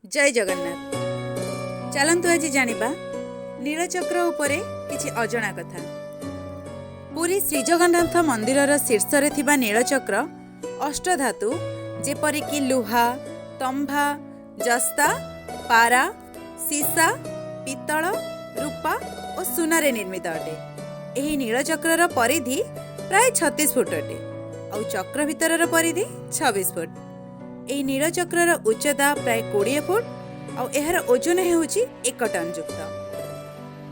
ଜୟ ଜଗନ୍ନାଥ। ଚାଲନ୍ତୁ, ଆଜି ଜାଣିବା ନୀଳଚକ୍ର ଉପରେ କିଛି ଅଜଣା କଥା। ପୁରୀ ଶ୍ରୀଜଗନ୍ନାଥ ମନ୍ଦିରର ଶୀର୍ଷରେ ଥିବା ନୀଳଚକ୍ର ଅଷ୍ଟଧାତୁ, ଯେପରିକି ଲୁହା, ତମ୍ଭା, ଜସ୍ତା, ପାରା, ସୀସା, ପିତ୍ତଳ, ରୂପା ଓ ସୁନାରେ ନିର୍ମିତ ଅଟେ। ଏହି ନୀଳଚକ୍ରର ପରିଧି ପ୍ରାୟ 36 ଫୁଟ ଅଟେ ଆଉ ଚକ୍ର ଭିତରର ପରିଧି 26 ଫୁଟ। ଏହି ନୀଳଚକ୍ରର ଉଚ୍ଚତା ପ୍ରାୟ 20 ଫୁଟ ଆଉ ଏହାର ଓଜନ ହେଉଛି 1 ଟନ୍ ଯୁକ୍ତ।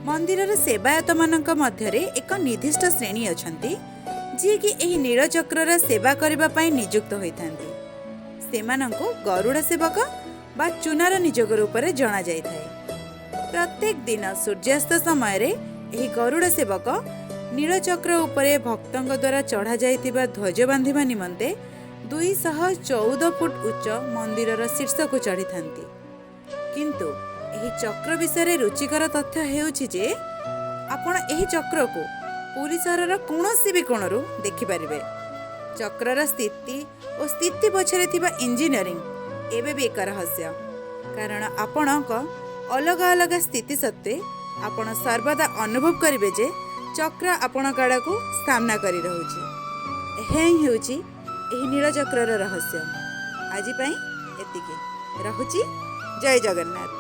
ମନ୍ଦିରର ସେବାୟତମାନଙ୍କ ମଧ୍ୟରେ ଏକ ନିର୍ଦ୍ଦିଷ୍ଟ ଶ୍ରେଣୀ ଅଛନ୍ତି, ଯିଏକି ଏହି ନୀଳଚକ୍ରର ସେବା କରିବା ପାଇଁ ନିଯୁକ୍ତ ହୋଇଥାନ୍ତି। ସେମାନଙ୍କୁ ଗରୁଡ଼ ସେବକ ବା ଚୁନାର ନିଯୋଗ ରୂପରେ ଜଣାଯାଇଥାଏ। ପ୍ରତ୍ୟେକ ଦିନ ସୂର୍ଯ୍ୟାସ୍ତ ସମୟରେ ଏହି ଗରୁଡ଼ ସେବକ ନୀଳଚକ୍ର ଉପରେ ଭକ୍ତଙ୍କ ଦ୍ୱାରା ଚଢ଼ାଯାଇଥିବା ଧ୍ୱଜ ବାନ୍ଧିବା ନିମନ୍ତେ 214 ଫୁଟ ଉଚ୍ଚ ମନ୍ଦିରର ଶୀର୍ଷକୁ ଚଢ଼ିଥାନ୍ତି। କିନ୍ତୁ ଏହି ଚକ୍ର ବିଷୟରେ ରୁଚିକର ତଥ୍ୟ ହେଉଛି ଯେ ଆପଣ ଏହି ଚକ୍ରକୁ ପୁରୀ ସହରର କୌଣସି ବି କୋଣରୁ ଦେଖିପାରିବେ। ଚକ୍ରର ସ୍ଥିତି ଓ ସ୍ଥିତି ପଛରେ ଥିବା ଇଞ୍ଜିନିୟରିଂ ଏବେ ବି ଏକ ରହସ୍ୟ, କାରଣ ଆପଣଙ୍କ ଅଲଗା ଅଲଗା ସ୍ଥିତି ସତ୍ତ୍ୱେ ଆପଣ ସର୍ବଦା ଅନୁଭବ କରିବେ ଯେ ଚକ୍ର ଆପଣଙ୍କ ଆଡ଼କୁ ସାମ୍ନା କରି ରହୁଛି। ଏହା ହିଁ ହେଉଛି ଏହି ନୀଳଚକ୍ରର ରହସ୍ୟ। ଆଜି ପାଇଁ ଏତିକି ରହୁଛି। ଜୟ ଜଗନ୍ନାଥ।